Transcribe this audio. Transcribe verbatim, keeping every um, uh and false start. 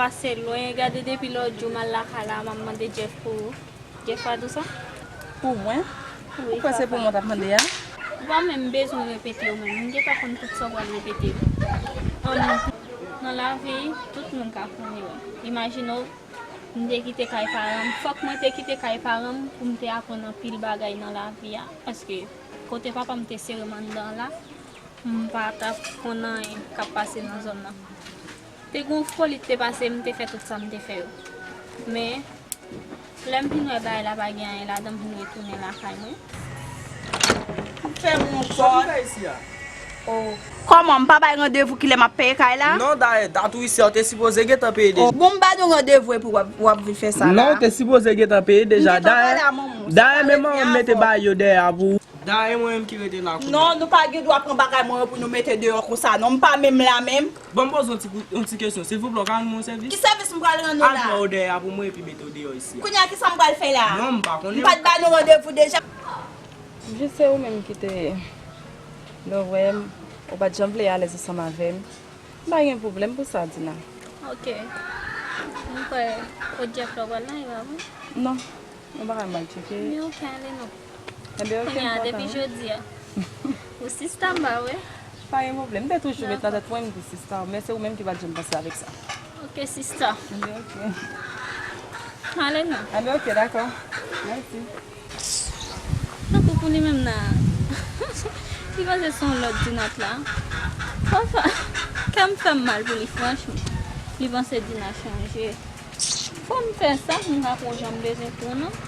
Pase lwen, gade depi lòt jou m al lakay la, m ap mande Jeff pou ou. Jeff pa di w sa? Pou mwen? Ou kwè se pou mwen w t ap mande a? Ou pa menm bezwen repete w menm, m gentan konn tout sa w pral repete yo. Nan lavi, tout moun ka fè yon erè. Imajine w, m te kite kay paran m, fòk mwen te kite kay paran m pou m te aprann anpil bagay nan lavi a, paske kote papa m te sere m anndan la, m pa t ap konn anyen k ap pase nan zòn nan. Te gen yon foli k te pase, m te fè tout sa m te fè yo. Men, lè m vin wè bagay la pa gen anyen ladan, m vin retounen lakay mwen. M fè moun kòd. Oh. Kòman, m pa bay randevou kilè m ap peye kay la? Non, dayè, dat ou isi a, ou te sipoze gentan peye deja. Bon, m ba nou randevou epi w ap, w ap vin fè sa la. Non, ou te sipoze gentan peye deja. Dayè, dayè, men manman m mete bagay yo dèyè a pou ou. Dayè, mwen menm ki rete la kounye a. Non, nou pa gen dwa pran bagay mwen yo pou nou mete deyò konsa, non, m pa menm la menm. Bon, m poze yon ti, yon ti kesyon. Silvouplè, ou ka rann mwen yon sèvis? Ki sèvis m pral rann ou la? Al pran yo dèyè a pou mwen epi mete yo deyò isi a. Kounye a, kisa m pral fè la? Non, m pa konnen. M pa t ba nou randevou deja? Jis se ou menm ki te, lè w wè m, ou pa t janm vle alèz ansanm avè m. M pa gen pwoblèm pou sa, Dina. Ok. M kwè kot Jeff la w pral la, e pa vre? Non. Mwen pa ka mal tcheke. Men ok, ale non. Enben ok, m kontan. Kounye a, depi jodi a. Ou sista m pa vre? Pa gen pwoblèm. M te toujou met nan tèt mwen, m di sista w. Men se ou menm ki pa t janm panse avèk sa. Ok, sista. Enben ok. Ale non. Enben ok, dakò. Mèsi. Tankou pou li menm nan. Li panse se yon lòt Dina t la. Pafwa, kè m fè m mal pou li, franchman. Li panse Dina chanje. Fò m fè sa pou m ka pran jan m bezwen pran non.